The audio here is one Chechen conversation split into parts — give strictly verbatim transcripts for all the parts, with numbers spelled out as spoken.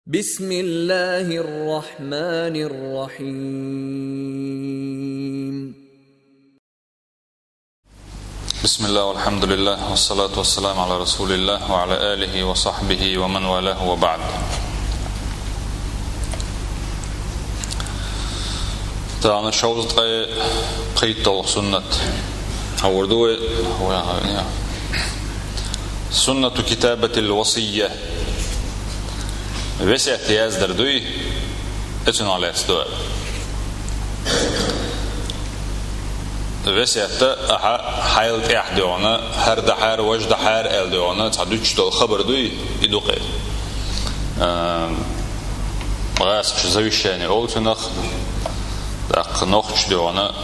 بسم الله الرحمن الرحيم. بسم الله والحمد لله والصلاة والسلام على رسول الله وعلى آله وصحبه ومن والاه وبعد. Тана шовзткъе пхийтталгъа суннат. Хьавурду вай, вай, я. سنة كتابة الوصية. Весет яздар дуй, эцунах лаьцна ду. Весет ахьа хьайл тӀехь дуьгӀна, хӀара дахьара, важа дахьара аьлла дуьгӀна, цхьа дуьтуш долу хабар дуй, и ду кхе. А, гӀасакхаша завещание олу цунах, тӀаккха нохчаша дуьгӀна,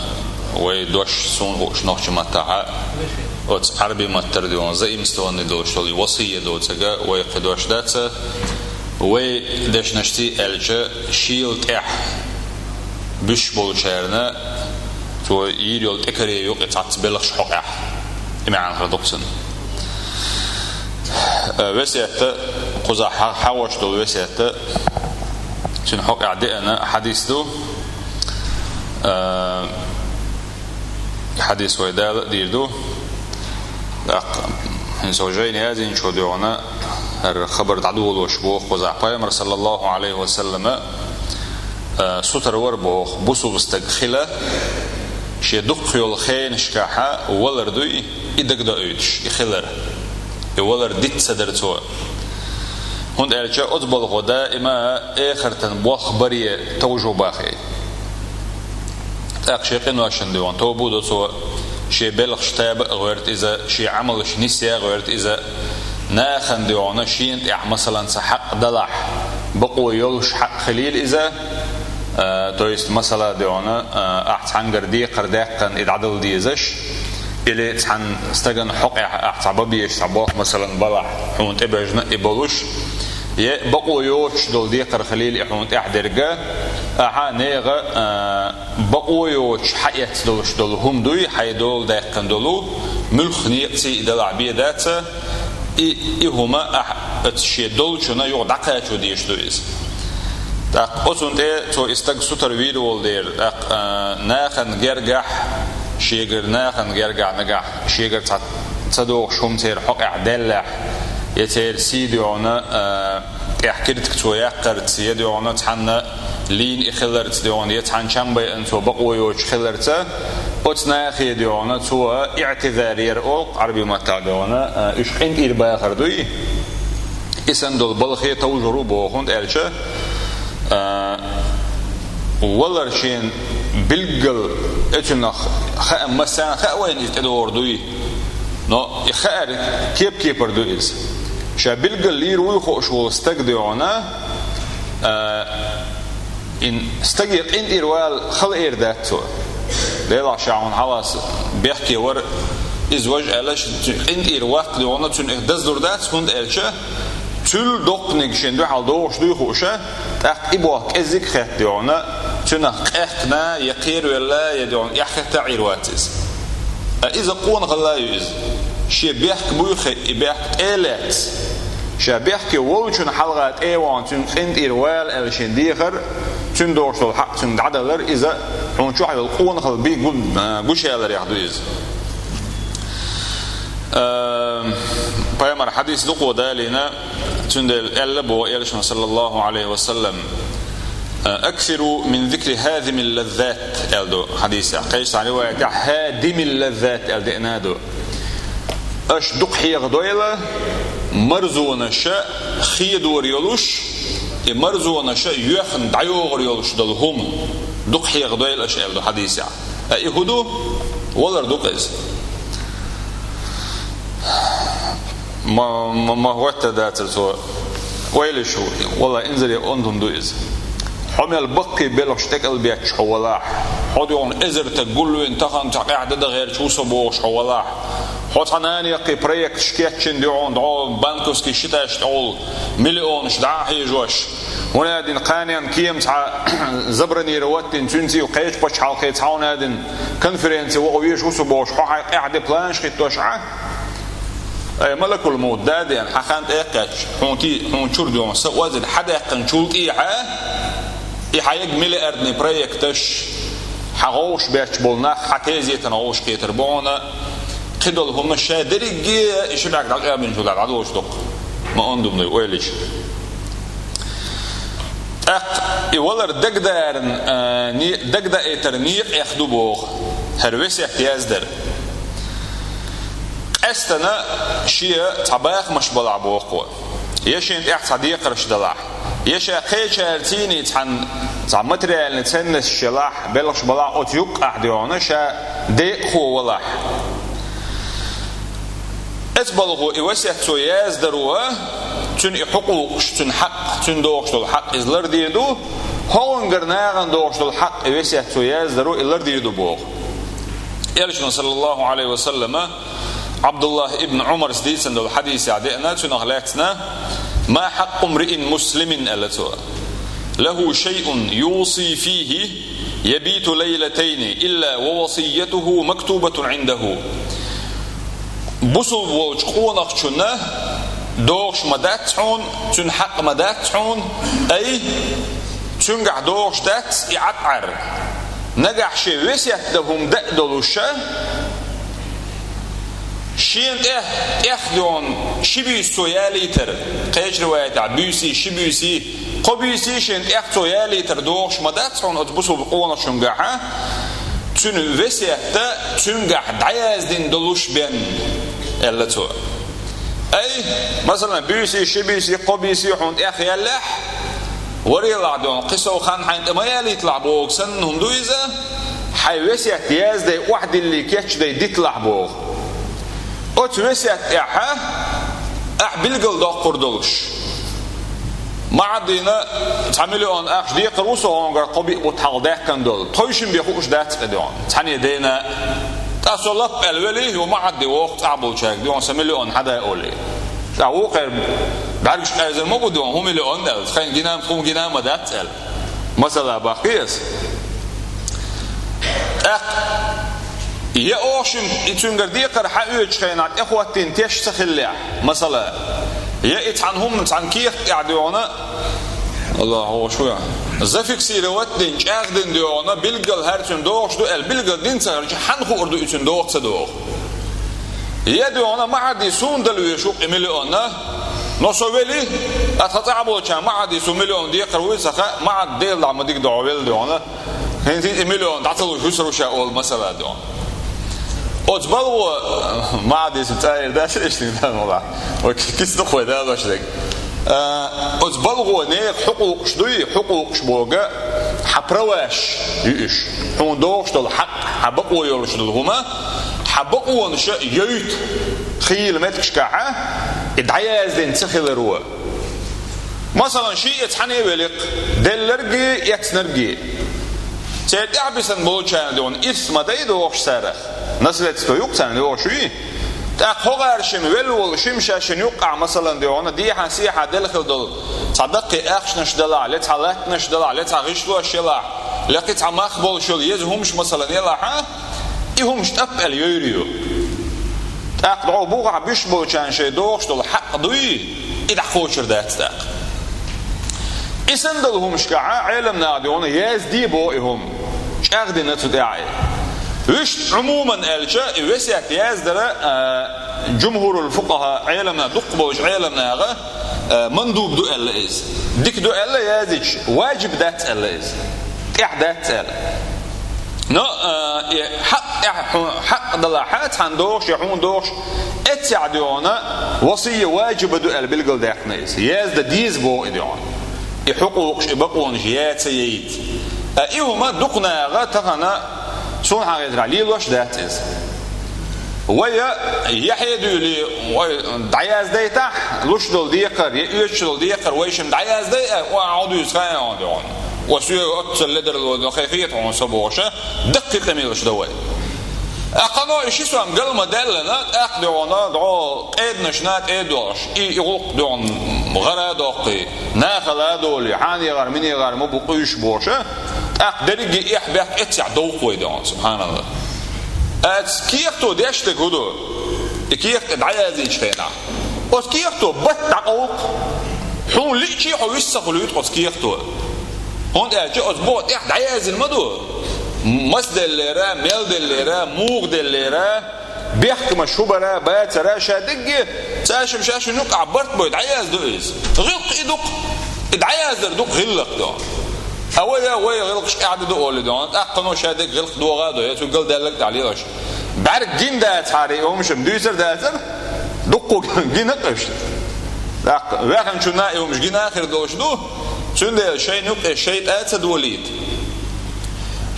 вай дош суна хууш нохча маттахьа, оцу Ӏарби маттара дуьгӀна, заимствованный долуш долу и васия доцург, вай кхин дош дац, вай дешнашций аьлча, шийла тӀехь буьсуш болчарна, цо йийр йолу тӀекаре юкъа цхьацца белхаш хьокъехь. И маьӀна хир ду кхуьнан. Э, весетта, кхузахь хьа-, хьагӀош долу весетта, цуьнан хьокъехь деана хьадис ду. Э, хьадис вай Дала а дийр ду. ТӀаккха, хӀинца вай жайна язйинчо дуьгӀна, хӀара хабар дӀадолош боху кхузахь пайхамар, саллаллаху Ӏалайхи ва саллама, э, сутара вара боху, бусулба стаг хила, шен дуккха йолу хенашкахьа валар дуй, и дагадоуьйтуш, и хилар. И валар диц ца дара цо. ХӀунда аьлча оцу балхо даима эхартан болх баре товжо бахе. ТӀаккха шен къиношна дуьгӀна тоба до цо, шен белхаш таба а гӀоьрта иза, шен Ӏамалш нисъя а гӀоьрта иза, нахана дуьгӀна шена тӀехь, масалан, цхьа хьакъ далахь, бакъо йолуш хьакъ хилийла иза, а, то есть, масала дуьгӀна, а, ахь цхьаьнгара декхар даьккхина и дӀадала дезаш, или цхьана стагана хьокъехь ахь цхьа бан безаш цхьа болх, масалан, балахь, хьуна тӀебежна и болуш, е бакъо йоцуш долу декхар хилийла и хьуна тӀехь дерг, ахьа нехан, а, бакъо йоцуш хьаэцна долуш долу хӀума дуй, хьайн дола даьккхина долу, муьлхха некъаций и далахь бен дац, и, и хӀума ахь оцу шен долчунна юха дӀакхачо дезаш ду иза. ТӀаккха оцунна тӀе цо и стаг сутара вийр волу дела, тӀаккха, а, нахана гергахь, шегара нахана гергахь нагахь, шегара цхьа ца догӀуш хӀума церан хьокъехь даьллехь, я церан сий дуьгӀна, а, тӀехь киртиг цо яккхарца, я дуьгӀна цхьанна лийна и хиларца дуьгӀна, я цхьана чам байъина цо бакъо йоцуш хиларца, оцу нахе дуьгӀна цо иӀтизар яр олу Ӏарби маттахь дуьгӀна, а, уьш къинтӀера бахар дуй. И санна долу балхе товжур ву боху, хӀунда аьлча, а, валар шена билггал эцунах хаам массарна хаьа вайна иза тӀедогӀур дуй. Но и хаар кеп-кепара ду иза. Ша билггал лийр вуй хууш волу стаг дуьгӀна, а, и стаге къинтӀера вала хала эр дац цо. Делахь ша хьуна хьалас бехке вара, иза важа аьлла, цуьнан къинтӀера ваккха дуьгӀна, цуьнан и даздур дац, хӀунда аьлча цуьллу доккханиг шен дуьхьал догӀуш дуй хууша, тӀаккха и болх кӀеззиг а хетта дуьгӀна, цуьнах къехкна, я кхеравелла, я дуьгӀна эхь хетта а Ӏийр вац иза. Ткъа иза къонахалла ю иза. Шен бехк буй хи, и бехк тӀе а лаьцна, ша бехке волчунна хьалха тӀе а вахана, цуьнан къинтӀера вала аьлла шен дехар, цуьнан догӀуш долу хьакъ цуьнга дӀадалар, иза хьуна чохь йолу къонахалла бен гу-, а, гучуяларех ду иза. А, пайхамар хьадис ду кхо далийна, цундела аьлла боху элчано, саллаллаху Ӏалайхи ва саллам, а, «أكثروا من ذكر هاذم اللذات», аьлла ду хьадисехь. Кхечу цхьана риваятехь «هادم اللذات» аьлла деана ду. Аша дукха хьехадойла марзонаша хедор йолуш, и марзонаша юьхна дӀайогӀур йолуш долу хӀума дукха хьехадойла аша, аьлла ду хьадисехь. А и хӀун ду? Валар ду-кх иза. Ма, ма, ма хӀоттар дацара цо. Вайлаш ву, валла, инзаре онда хӀума ду иза. Хьо мел баккхий белхаш тӀекӀалбетташ хьо валахь, хьо дуьхьал эзар таг гулвина тахана цхьа къаьхьа дан дан гӀерташ ву со бохуш хьо валахь, хьо цхьа нана яккхий проекташ кечйина дуьхьал дӀо банковский счеташ тӀехула миллионаш дӀа а хьежош, хӀунда аьлла кханенна кема цхьа забронировать дина, цуьнца кхечу пачхьалкхе цхьа хӀунда аьлла конференци ваха везаш ву со бохуш, хьо хьайн къаьхьа де планаш хӀиттош Ӏа. Ай, малакул-мовт, да, деана, хьан хан тӀекхаьчча, хьуна ти-, хьуна чура дуьйна са оза хьадаьккхинчул тӀехьа, и хьан яга миллиардный проекташ, хьан гӀовгӀаш бетташ болу нах, хьан тезетан гӀовгӀаш кхетар бу хьуна, кхидолу хӀума ша дерриге и ши бӀаьрг дӀакъоьбинчул дӀадолуш ду-кх, ма ондум дуй ойла йича. ТӀаккха и валар дагадаран, а, не-, дагадаийтар некъех ду боху, хӀара весет яздар. Къаьстина шен цхьа бахамаш балахь боху, я шен тӀехь цхьа декхарш далахь, я ша кхечаьрца цхьаьна цхьа материальный ценносташ ялахь, белхаш балахь, оцу юккъахь дуьйна ша декъахо валахь. Эцбалхо и весет цо яздаро, цуьнан и хьукъукъаш, цуьнан хьакъ, цуьнан догӀуш долу хьакъ иза лардийр ду, хӀокхунгара нахана догӀуш долу хьакъ и весет цо яздаро и лардийр ду боху. Элчано, саллаллаху Ӏалайхи ва саллама, Ӏабдуллах ибн Ӏумарс дийцина долу хьадисехь деана, цунах лаьцна: «Ма хьакъу мриин муслимин», аьлла цо. «Лаху шайъун юси фихи, ябиту лайлатайни, илла ва васиятуху мактубатун Ӏиндаху». Бусулба волчу къонахчунна догӀуш ма дац хьуна, цуьнан хьакъ ма дац хьуна, ай, цуьнгахь догӀуш дац и Ӏад Ӏар. Нагахь шен весет дан хӀума дан а долуш, шена тӀе, тӀех дуьйна ши буьйса цо ялийтар, кхечу риваятехь буьйсий, ши буьйсий, кхо буьйсий шена тӀех цо ялийтар догӀуш ма дац хьуна оцу бусулба къонахчуьнгахьа, цуьнан весет цуьнгахь дӀаяздина долуш бен, аьлла цо. Ай, масалан, буьйсий, ши буьйсий, кхо буьйсий хьуна тӀех яьллехь, варелахь дуьйна, кхин сов хан хьайна тӀе ма ялийталахь боху санна хӀума ду иза, хьайн весет яздай охьадиллий кечдай диталахь боху. Оцу весет тӀехь ахь билгал доккхур долуш. МаӀаддина цхьа миллион ахча декхар ву со хьунгара кхо-биъ бутт хьалха даьккхина долу. Тхойшимма бен хууш дац-кх и дуьйна, цхьаьна дена. ТӀаккха со лап аьлла велий, хӀу МаӀадди воху цӀахь болчаьрга дуьйна, сан миллион хьада олий. ТӀаккха вукхара бӀаьргаш къаьрзина ма бу дуьйна, хӀу миллион аьлла, тхайна гина, тхуна гина ма дац аьлла. Масала баккхий ас. ТӀаккха я охшим и цуьнгара декхар хьаоьцучу хенахь тӀехӀоттийна теш ца хиллехь, масала, я и цхьана хӀуманна цхьана кехат тӀехь дуьйна, Аллаху шу я, зафиксировать дина, чӀагӀдина дуьйна, билггал хӀара цуьнан догӀуш ду аьлла, билггал дина ца хилча, хьанна хуур ду и цуьнан догӀу ца догӀу? Я дуьйна МаӀадди суна дала везаш ву-кх и миллионна, но со вели, а тхан цӀахь болчарна МаӀадди суна миллион декхар вуй ца хаьа, МаӀадди Делан дуьхьа ма дика догӀу велла дуьйна. ХӀинца и миллион дӀа ца луш ву ца луш а олу масала дуьйна. Оцу балгӀо, МаӀадди суна цӀа эр дац иштта дан вала. Окей, кица ду-кх вай далош дерг. А, оцу балгӀо нехан хьукъукъаш дуй, хьукъукъаш боху, хьан праваш ю уьш. Хьуна догӀуш долу хьакъ, хьан бакъо йолуш долу хӀума, хьан бакъонаш йойту хийла меттигашкахьа, и дӀаяздина ца хиларо. Масалан, шиъ а цхьаьна велларг, делларгий, эцнаргий. Церан тӀаьхьа бисина болчарна дуьйна ирс ма дай догӀуш царах. Наследство ю-кх царна йогӀуш вий? ТӀаккха хӀокхара шимма велла волу шимма шаьшшинна юккъахь, масалан, дуьйна, дехьа-сехьа делла хила долу цхьа даккхий ахчанаш далахь, ле цхьа латтанаш далахь, ле цхьа гӀишлош ялахь, ле кхин цхьа мах болуш йолу еза хӀумаш, масалан, ялахьа, и хӀумаш тӀап аьлла йойр ю. ТӀаккха дӀо бухахь буьш болчарна шайн догӀуш долу хьакъ дуй, и дӀакхочур дац тӀаккха. И санна долу хӀумашкахьа Ӏеламнаха дуьйна яздий боху и хӀума. ЧӀагӀдина цу тӀехь и. Вуьшта, Ӏумуман аьлча, и весет яздара, а, жумхурул фукъахӀа, Ӏеламнаха, дуккха болчу Ӏеламнаха, а, мандуб ду аьлла иза. Дика ду аьлла яздича, ваджиб дац аьлла иза. ТӀехь дац аьлла. Но, а, и хьакъ тӀехь хьуна, хьакъ далахьа, цхьана догӀуш я хьуна догӀуш, эццехь дуьйна васийя ваджиба ду аьлла билгалдаьккхина иза. Язда деза боху и дуьйна. И хьукъукъаш, и бакъонаш яц а яйта. А и хӀума дукха наха тахана, суна хьахетарехь, лелош дац иза. Вай я хьедуьйлий, вай дӀаяздайтахь, луш долу декхар, я оьцуш долу декхар, вай шимма дӀаяздай, а, о, хьо дуьйцу хаьа хьуна дуьйна. О, соьга оццал ледарло ду, хай хета хьуна со бохуша, даккхий къамелаш дан вай. А кхано и ши сом гал ма даьллана, тӀаккха дуьйна, дӀо къеданашна тӀе а долуш, и, и гӀуллакх дуьйна гӀара а доккхий, нахала а долий, хьанегӀар, минегӀар ма бу къуьйсуш бохуша, тӀаккха дерриге эхь-бехк эццехь довкх вай дуьйна, субханаллах. Ас кехато деш дерг хӀун ду? И кехат дӀаяздечу хенахь, оцу кехато барт дӀакъовлу-кх. Хьуна лиъча а хьо вист ца хуьлуьйту оцу кехато. ХӀунда аьлча оцу бухахь тӀехь дӀаяздина ма ду. Маса деллера, мел деллера, муха деллера, бехкамаш хӀун бара, бацара, ша дерриге, цаьшшимма шаьшшинна юкъахь барт бой, дӀаяздо иза. ГӀиллакх и ду-кх, и дӀаяздар ду-кх гӀиллакх, доху. А вай, вай гӀиллакхаш къаьхьа ду олий, доху, тӀаккха ша дерриге гӀиллакх догӀа а до, я цу галдаьлларг тӀехь лелаш. БӀаьрг гина дацахьара и хӀуманаш-м дуьйцур дацара, дуккха гина-кх уьш. ТӀаккха ваьхначунна и хӀуманаш гина а хир долуш ду, цундела шайна юккъе шайтӀа а ца долийта.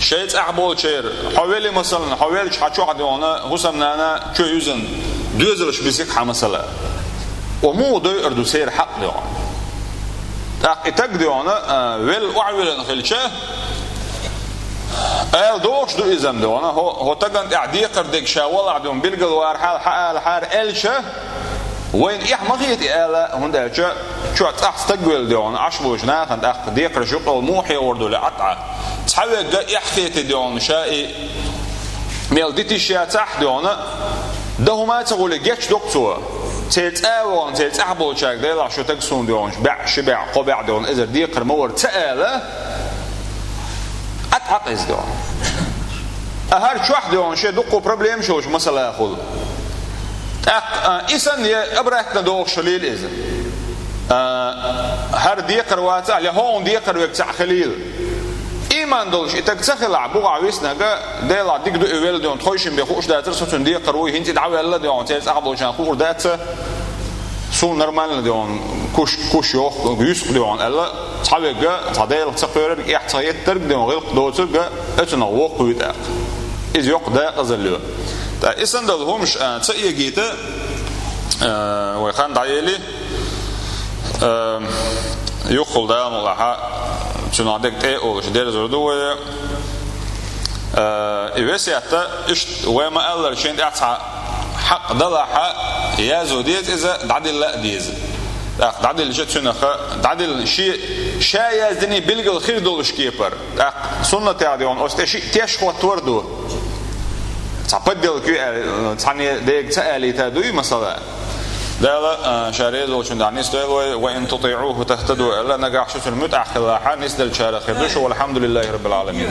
Шайн цӀахь болчеран, хьо велий, масална, хьо велча хьан чохь, доху, хӀусамнана чо юьзна, доьзалш бисий-кх хьан, масала. О, муха дойур ду церан хьакъ, доху? ТӀаккха и таг, доху, а, велла охьавиллина хилча, ала догӀуш ду иза-м, доху, хӀо-, хӀо тагана тӀехь декхар дерг ша валахь, доху, билгал вархьал, хьан алахьара аьлча, вайна эхь ма хета и ала, хӀунда аьлча чохь цӀахь стаг велла, доху, Ӏаш болчу нахана тӀаккха декхарш юкъал муха хьехор долу Ӏа тӀе. Цхьаверг эхь хетий, доху, ша и мел дитиш яцахь, доху, дан хӀума а ца хуьлий гечдо-кх цо. Церан цӀа а вахана, церан цӀахь болчаьрга, делахь, шу таг суна, доху, бӀе, ши бӀе, кхо бӀе, доху, эзар декхар ма вара ца ала, Ӏа тӀе хьакъ иза, доху. А хӀара чохь, доху, шен дуккха проблемаш йолуш масала хуьлу. ТӀаккха, а, и санна я обратно догӀуш хилийла иза. А, хӀара декхар вацахь, я хӀокхуьнан декхар верг цхьаъ хилийла. Ийман долуш и таг ца хилахь, бухахь виснарг, делахь, дика ду и велла, доху, тхойшимма бен хууш дацара, со цуьнан декхар вуй, хӀинца и дӀаваьлла, доху, церан цӀахь болчарна хуур дац, суна нормально, доху, куш, куш йоху, юьсу-кх, доху, аьлла, цхьаверг, цхьа Делах ца кхоьрург, эхь ца хеттарг, доху, гӀиллакх доцург, оцунах воккхавуьйту тӀаккха. Иза йоккха декъазалла ю. ТӀаккха и санна долу хӀуманаш, а, ца эгийта, а, вай хан дӀаели, а, юххул Дала мукъ лахь, цунах дерг тӀе а олуш дерзор ду вай. А, и весет а, иштта вай ма-аллара, шен тӀехь цхьа хьакъ далахь, язо деза иза, дӀадилла а деза. ТӀаккха дӀадиллича цуьнах, дӀадиллина шен, ша яздиний билгал хир долуш кепара. ТӀаккха суннатехь, доху, оцу тӀе шиъ теш хӀоттор ду. Цхьа подделка ю аьлла, цхьанне дега ца алийта дуй, масала. Дала, а, ша реза волчун тӀехь нисдойла вай, «Ва ин тутиӀуху тахтаду», аьлла, нагахь шу цунна муьтӀахь хилахь, нисделлачарах хир ду шу, валхьамдулиллахи раббил Ӏаламин.